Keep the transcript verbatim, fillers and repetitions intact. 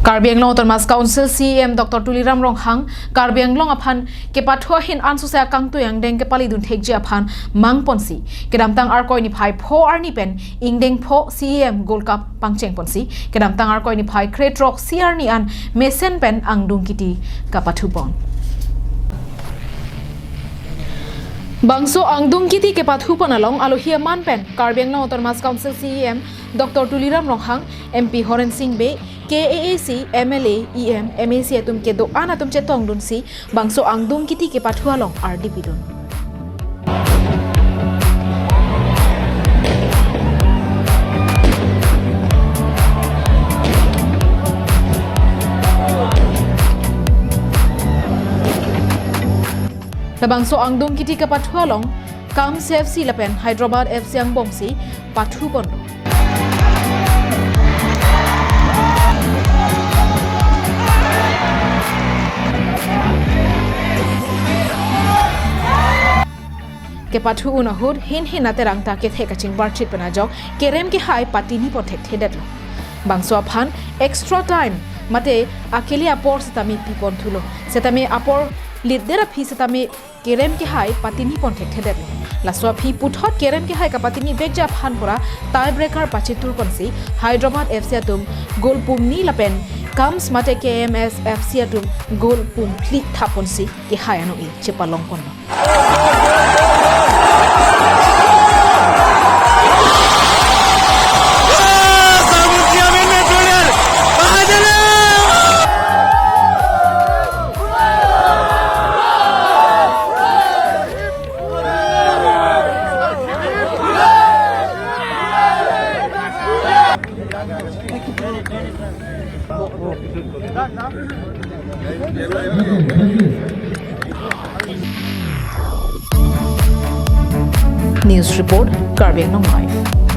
Karbi Anglong Autonomous Council C E M Doctor Tuliram Ronghang Karbi Anglong aphan kepathu ahin ansose akangtui angdeng kepalidun thekji aphan mangponsi kedamtang Arkoi niphai pho arni pen ingdeng pho C E M Gold Cup pangchengponsi kedamtang Arkoi niphai krethrok isi arni an mesen pen angdung kiti kapathupon. Bangso angdung kiti kepathupon along alohi aman pen Karbi Anglong Autonomous Council C E M Doctor Tuliram Ronghang, M P Horen Sing Bey, K A A C, M L A, E M, M A C atum kedo-an atum chetongdunsi bangso angdung kiti kepathu along ardi pidun. Labangso angdung kiti kepathu along KAMS F C lapen Hyderabad F C angbongsi pathupon. Kepathu un ahut hin hin aterang ta kethe kachingbarchit pen ajok kerem kehai patini pon thekthedetlo. Bangso aphan extra time mate akele apor setame pipon thulo. Setame apor litdet aphi setame kerem kehai patini pon thekthedetlo. Laso aphi puthot kerem kehai kapatini vekji aphan pura tie breaker pachiturponsi Hyderabad F C atum goal pumni lapen KAMS mate K M S F C atum goal pumphli thapponsi kehai ano-i chepalongponlo. News report, Karbi Anglong Live.